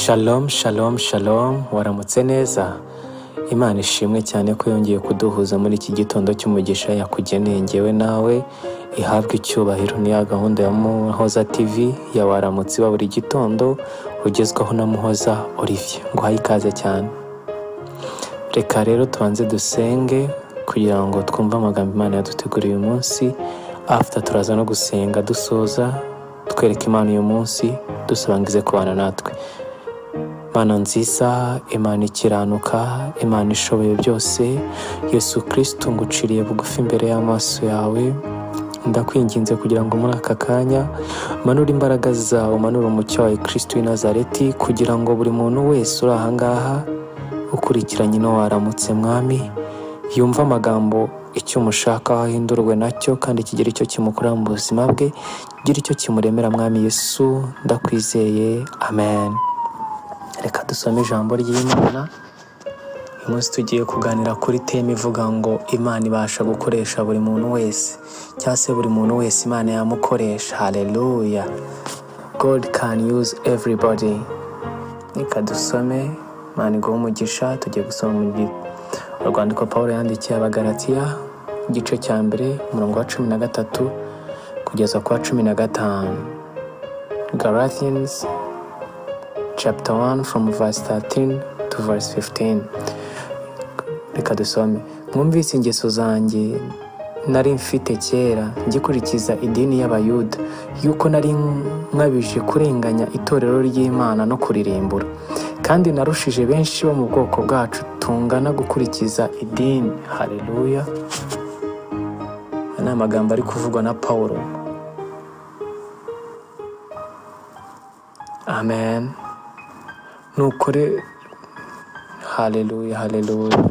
Shalom, shalom, shalom, waramutse neza. Imana ishimwe cyane ko yongeye kuduhuza muri iki gitondo cy'umugisha yakugeneye ngewe nawe, ihabwe icyubahiro. Ni ya gahunda ya Muhoza TV ya waramutse iba buri gitondo, ugezwaho na Muhoza Olivier. Nguhaye ikaze cyane. Reka rero tubanze dusenge kugira ngo twumve amagambo Imana yaduteguriye uyu munsi. After turaza no gusenga dusoza, twereka Imana uyu munsi, dusaba ngo ize kubana natwe. Imana nziza, Imana ikiranuka, Imana ishoboye byose, Yesu Kristo nguciriye bugufi imbere y'amaso yawe. Ndakwinginze kugira ngo muri aka kanya umanure imbaraga zawe, umanure umucyo wawe Kristo w'i Nazareti, kugira ngo buri muntu wese uri aha ngaha ukurikiranye ino waramutse Mwami, yumve amagambo icyo umushaka ahindurwe nacyo, kandi kigire icyo kimukura mu buzima bwe, kigire icyo kimuremera Mwami Yesu, ndakwizeye, amen. Reka dusome ijambo ry'Imana. Uyu munsi tugiye kuganira kuri teme ivuga ngo Imana ibasha gukoresha buri muntu wese, cyangwa se buri muntu wese Imana yamukoresha. Haleluya. God can use everybody. Reka dusome, Imana iguhe umugisha. Tugiye gusoma mu urwandiko Pawulo yandikiye Abagalatiya, igice cya mbere, umurongo wa 13 kugeza ku wa 15. Galatians chapter 1 from verse 13 to verse 15. Reka dusome. Mwumvise ingeso zanjye nari mfite kera ngikurikiza idini y'Abayuda, yuko nari nkabije kurenganya itorero ry'Imana no kuririmbura, kandi narushije benshi bo mu bwoko bwacu tungana gukurikiza idini. Haleluya. Aya ni amagambo ari kuvugwa na Pawulo. Amen. Nukore. Haleluya, haleluya.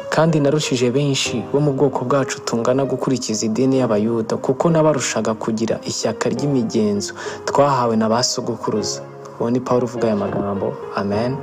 Kandi narushije benshi bo mu bwoko bwacu tungana gukurikiza idini y'Abayuda, kuko nabarushaga kugira ishyaka ry'imigenzo twahawe na ba sogokuruza. Uwo ni Pawulo uvuga aya magambo. Amen.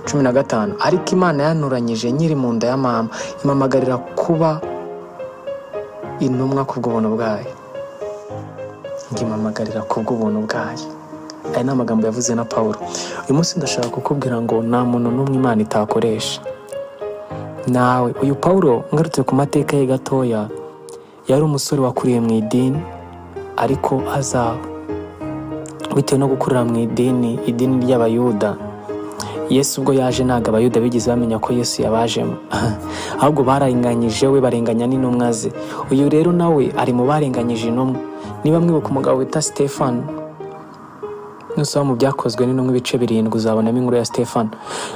15. Ariko Imana yanturanyije nkiri mu nda ya mama, impamagarira kuba intumwa kubw'ubuntu bwayo. Ngimpamagarira kubw'ubuntu bwayo. Aya ni amagambo yavuze na Pawulo. Uyu munsi ndashaka kukubwira ngo nta muntu n'umwe Imana itakoresha. Nawe uyu Pawulo, ngarutse ku mateka ye gatoya, yari umusore wakuriye mu idini, ariko aza bitewe no gukurira mu idini, idini ry'Abayuda. Yesu ubwo yaje ntabwo Abayuda bigeze bamenya ko Yesu yabajemo, ahubwo barenganyije we, barenganya n'intumwa ze. Uyu rero nawe ari mu barenganyije intumwa. Niba mwibuka umugabo wita Stefano, nusoma mu byakozwe n'intumwa ibice 7 uzabonamo inkuru ya Stefano.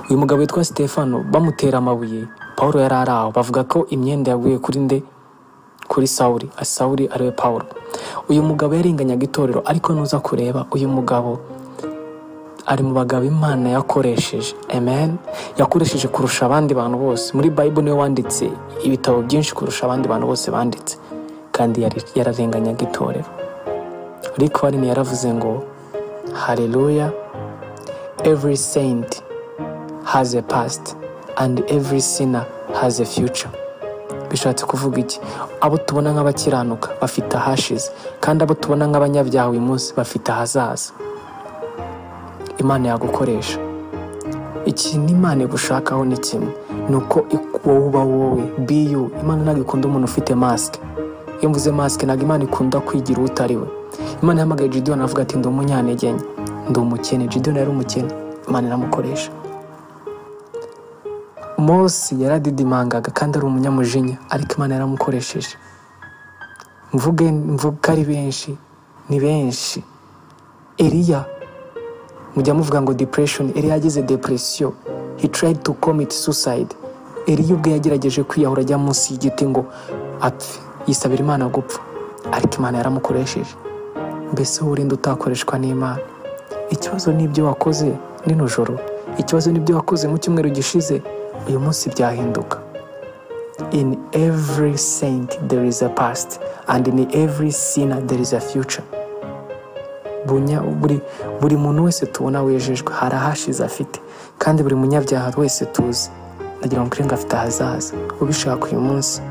Uyu mugabo witwa Stefano bamutera amabuye, Pawulo yari ari aho. Bavuga ko imyenda yaguye kuri nde? Kuri Sawuli. Sawuli ariwe Pawulo. Uyu mugabo yarenganyaga itorero, ariko nuza kureba uyu mugabo ari mu bagabo Imana yakoresheje. Amen. Yakoresheje kurusha abandi bantu bose. Muri Bible niwe wanditse ibitabo byinshi kurusha abandi bantu bose banditse, kandi yararenganyaga itorero. Rick Warren yaravuze ngo haleluya, every saint has a past and every sinner has a future. Bishatse kuvuga iki? Abo tubona nk'abakiranuka bafite ahashize, kandi abo tubona nk'abanyabyaha uyu munsi bafite ahazaza. Imana yagukoresha. Ikintu Imana igushakaho ni kimwe, ni uko wowe uba wowe, be you. Imana ntabwo ikunda umuntu ufite mask. Iyo mvuze mask, ntabwo Imana ikunda kwigira utari we. Imana yahamagaye Gideon avuga ati ndi umunyantege nke, ndi umukene. Gideon yari umukene, Imana iramukoresha. Mose yaradidimangaga kandi ari umunyamujinya, ariko Imana yaramukoresheje. Mvuge ari benshi, ni benshi. Eliya, mujya muvuga ngo depression, Eliya yagize depression. He tried to commit suicide. Eliya ubwe yagerageje kwiyahura ajya munsi y'igiti ngo apfe, yisabira Imana gupfa, ariko Imana yaramukoresheje. Mbese wowe urinde utakoreshwa n'Imana? Ikibazo ni ibyo wakoze nino joro, ikibazo ni ibyo wakoze mu cyumweru gishize, uyu munsi byahinduka. In every saint there is a past, and in every sinner there is a future. Buri muntu wese tubona wejejwe hari ahashize afite, kandi buri munyabyaha wese tuzi ndagira ngo ngo afite ahazaza. Ubishaka uyu munsi,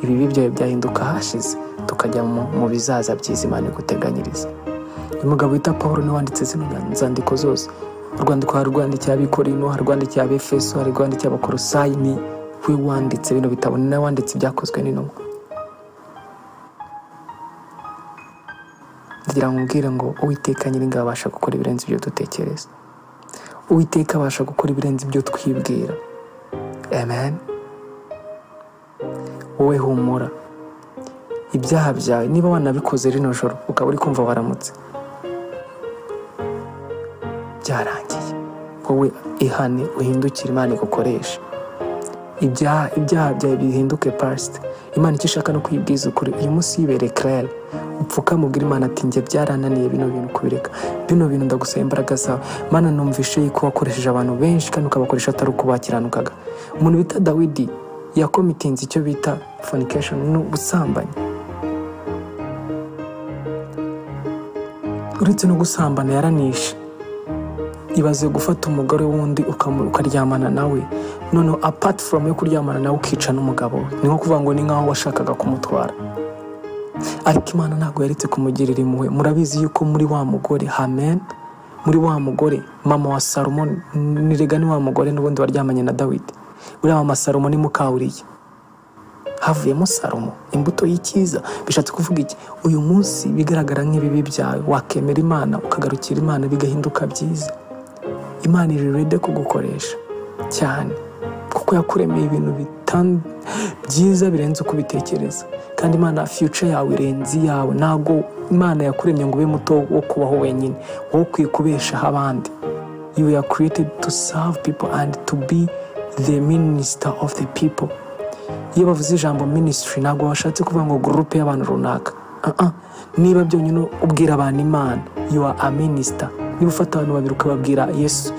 ibibi byawe byahinduka ahashize, tukajya mu bizaza byiza Imana iguteganyiriza. Uyu mugabo wita Paul niwe wanditse zino nzandiko zose. Urwandiko hari urwandikiye Abikorino, hari urwandikiye Abefeso, hari urwandikiye Abakolosayi, ni we wanditse bino bitabo, ni nawe wanditse ibyakozwe n'intumwa. Ndagira ngo mbwire ngo Uwiteka Nyiringabo abasha gukora ibirenze ibyo dutekereza. Uwiteka abasha gukora ibirenze ibyo twibwira. Amen. Wowe humura ibyaha byawe, niba wanabikoze rino joro ukaba uri kumva waramutse, byarangiye. Wowe ihane, uhindukire, Imana igukoresha. Ibyaha byawe bihinduke past. Imana icyo ishaka no kwibwiza ukuri. Uyu munsi yibere claire, upfukame ubwire Imana ati njye byarananiye bino bintu kubireka, bino bintu ndagusaba imbaraga zawe. Mana, numvishe yuko wakoresheje abantu benshi kandi ukabakoresha atari uko bakiranukaga. Umuntu bita Dawidi yakomitinze icyo bita fornication, ni ubusambanyi. Uretse no gusambana yaranishe. Ibaze gufata umugore wundi ukaryamana nawe, noneho apart from yo kuryamana nawe ukica n'umugabo we. Ni nko kuvuga ngo ni nkaho washakaga kumutwara. Ariko Imana ntabwo yaretse kumugirira impuhwe. Murabizi yuko muri wa mugore, amen, muri wa mugore mama wa Salomo, nirega ni wa mugore n'ubundi waryamanye na Dawidi. Uriya mama Salomo ni mukawuriye, havuyemo Salomo, imbuto y'icyiza. Bishatse kuvuga iki? Uyu munsi bigaragara nk'ibibi byawe, wakemera Imana ukagarukira Imana bigahinduka byiza. Imana iri ready kugukoresha cyane, kuko yakuremeye ibintu byiza birenze uko ubitekereza. Kandi Imana future yawe irenze iyawe. Ntabwo Imana yakuremye ngo ube muto wo kubaho wenyine, wowe ukwiye kubeshaho abandi. You are created to serve people and to be the minister of the people. Iyo bavuze ijambo ministry ntabwo bashatse kuvuga ngo groupe y'abantu runaka. Niba byonyine ubwira abantu Imana, you are a minister. Niba ufata abantu babiri ukababwira Yesu,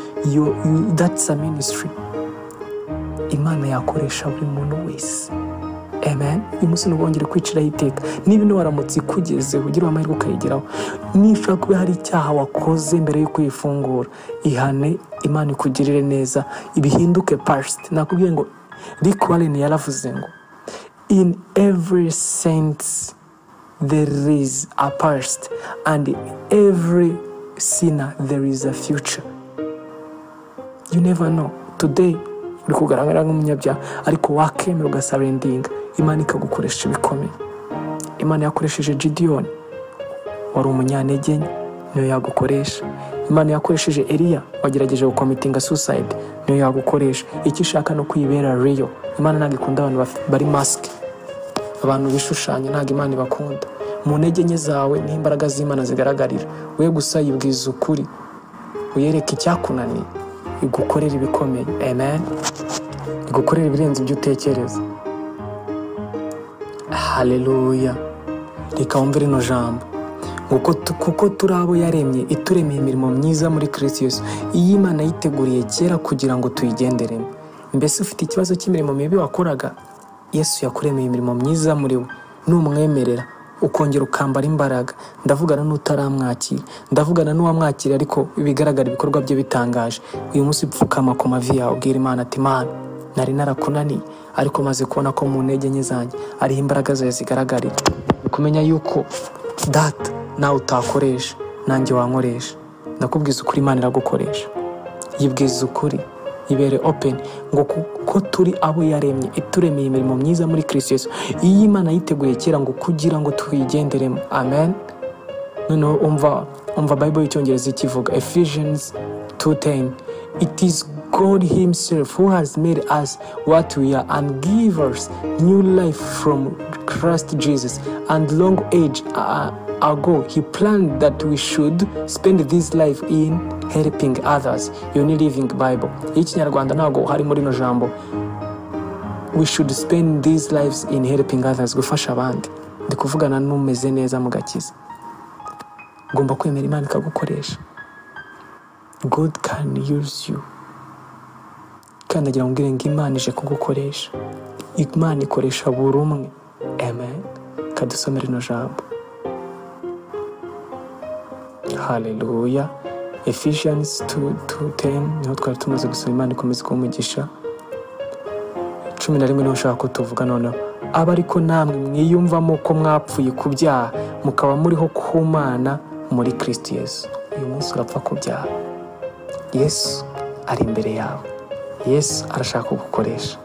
that's a ministry. Imana yakoresha buri muntu wese. Amen. Uyu munsi ntubongere kwiciraho iteka. Niba ino waramutse ikugezeho, ugira amahirwe ukayigeraho. Niba kuba hari icyaha wakoze mbere yo kuyifungura, ihane, Imana ikugirire neza, ibihinduke past. Nakubwiye ngo Rick Warren yaravuze ngo in every sense there is a past and every sinner there is a future. You never know. Today uri kugaragara nk'umunyabyaha, ariko wakemera ugasarendinga, Imana ikagukoresha ibikomeye. Imana yakoresheje Gideon wari umunyantege nke, niyo yagukoresha. Imana yakoresheje Eliya wagerageje gukomitinga suicide, niyo yagukoresha. Icyo ishaka no kwibera real. Imana ntabwo ikunda abantu bari mask, abantu bishushanya, ntabwo Imana ibakunda. Mu ntege nke zawe niho imbaraga z'Imana zigaragarira. We gusa yibwiza ukuri, uyereke icyakunaniye, igukorera ibikomeye. Amen. Igukorera ibirenze ibyo utekereza. Haleluya. Reka wumve rino jambo. Kuko turi abo yaremye, ituremeye imirimo myiza muri Kristo Yesu, iyi Imana yiteguriye kera kugira ngo tuyigenderemo. Mbese ufite ikibazo cy'imirimo mibi wakoraga? Yesu yakuremeye imirimo myiza muri we. Numwemerera ukongera ukambara imbaraga. Ndavugana n'utaramwakira, ndavugana n'uwamwakira, ariko bigaragara ibikorwa bye bitangaje. Uyu munsi pfukama ku mavi yawe, ubwira Imana ati Mana, nari narakunaniye, ariko maze kubona ko mu ntege nke zanjye ariho imbaraga zawe zigaragarira. Kumenya yuko data nawe utakoresha, nanjye wankoresha. Ndakubwiza ukuri, Imana iragukoresha. Yibwiza ukuri, ibere open, ngo kuko turi abo yaremye, ituremeye imirimo myiza muri Kristo Yesu, iyi Imana yiteguye kera ngo kugira ngo tuyigenderemo. Amen. Noneho umva Bible y'icyongereza ikivuga, Ephesians 2:10, it is God himself who has made us what we are and give us new life from Christ Jesus, and long age ago he planned that we should spend this life in helping others. Iyo ni Living Bible. Y'ikinyarwanda ntabwo hari muri no jambo. We should spend these lives in helping others, gufasha abandi. Ndi kuvugana n'umeze neza mu gakiza. Ugomba kwemera Imana ikagukoresha. God can use you. Kandi agira ngo umbwire ngo Imana ije kugukoresha. Imana ikoresha buri umwe. Amen. Kadusomere ino jambo. Haleluya. Ephesians 2:10 niho twari tumaze gusoma. Imana ikomeze kumugisha. 11 niho ushaka ko tuvuga noneho. Aba ariko namwe mwiyumvamo ko mwapfuye ku byaha, mukaba muriho ku Mana muri Kristo Yesu. Uyu munsi urapfa ku byaha, Yesu ari imbere yawe, Yesu arashaka kugukoresha.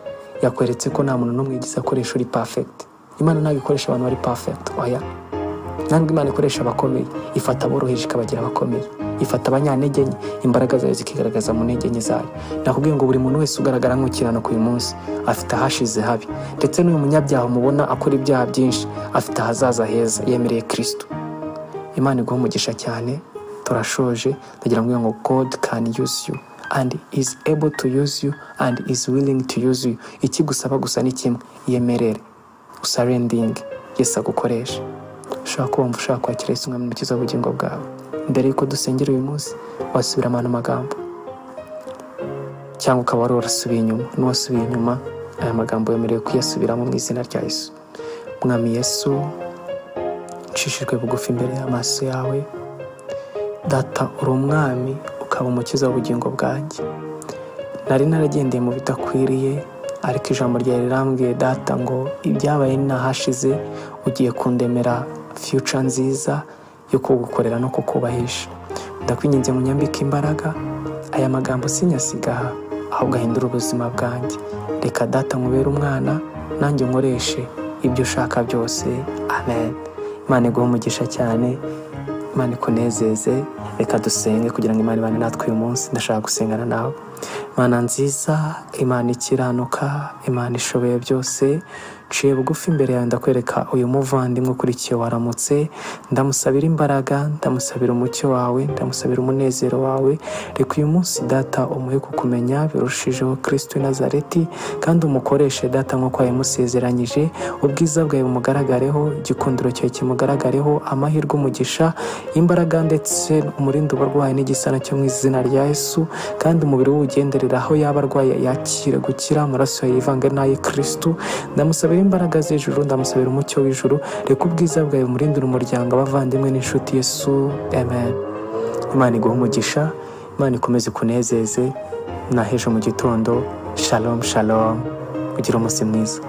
Yakweretse ko nta muntu n'umwe yigize akoresha uri perfect. Imana ntabwo ikoresha abantu bari perfect, oya. Ntabwo Imana ikoresha abakomeye, ifata aboroheje ikabagira abakomeye, ifata abanyantege nke, imbaraga zayo zikigaragaza mu ntege nke zayo. Nakubwiye ngo buri muntu wese ugaragara nk'ukiranuka uyu munsi afite ahashize habi, ndetse n'uyu munyabyaha mubona akora ibyaha byinshi afite ahazaza heza, yemereye Kristo. Imana iguhe umugisha cyane. Turashoje, ndagira ngo God can use you and is able to use you and is willing to use you. Ikigusaba gusa ni kimwe, yemerere, usurrendering, Yesu agukoresha. Ushaka kumva, ushaka kwakira Yesu umwami n'umukiza w'ubugingo bwawe. Mbere y'uko dusengera uyu munsi, wasubiramo ano magambo, cyangwa ukaba wari warasubiye inyuma. N'uwasubiye inyuma, aya magambo yemerewe kuyasubiramo mu izina rya Yesu. Mwami Yesu, nshishijwe bugufi imbere y'amaso yawe. Data, uri umwami ukaba umukiza w'ubugingo bwanjye. Nari naragendeye mu bidakwiriye, ariko ijambo ryawe rirambwiye Data ngo ibyabaye nahashize, ugiye kundemera future nziza yo kugukorera no kukubahisha. Ndakwinginze ngo unyambike imbaraga, aya magambo sinyasiga, ahubwo ahindure ubuzima bwanjye. Reka Data nkubere umwana, nanjye nkoreshe ibyo ushaka byose. Amen. Imana iguhe umugisha cyane, Imana ikunezeze. Reka dusenge kugira ngo Imana ibane natwe uyu munsi. Ndashaka gusengana nawe. Imana nziza, Imana ikiranuka, Imana ishoboye byose, nciye bugufi imbere yawe, ndakwereka uyu muvandimwe ukurikiye waramutse. Ndamusabira imbaraga, ndamusabira umucyo wawe, ndamusabira umunezero wawe. Reka uyu munsi Data umuhe kukumenya birushijeho Kristo Nazareti, kandi umukoreshe Data nk'uko wabimusezeranyije. Ubwiza bwawe bumugaragareho, igikundiro cyawe kimugaragareho, amahirwe, umugisha, imbaraga, ndetse umurinde uburwayi n'igisa nacyo mu izina rya Yesu. Kandi umubiri we uwugenderera, aho yaba arwaye yakire gukira, amaraso yivange n'aye Kristo. Ndamusabira imbaraga z'ijuru, ndamusabira umucyo w'ijuru. Reka ubwiza bwawe bumurindire umuryango, abavandimwe n'inshuti. Yesu, amen. Imana iguhe umugisha, Imana ikomeze ikunezeze. Nahejo mu gitondo. Shalom shalom, ugire umunsi mwiza.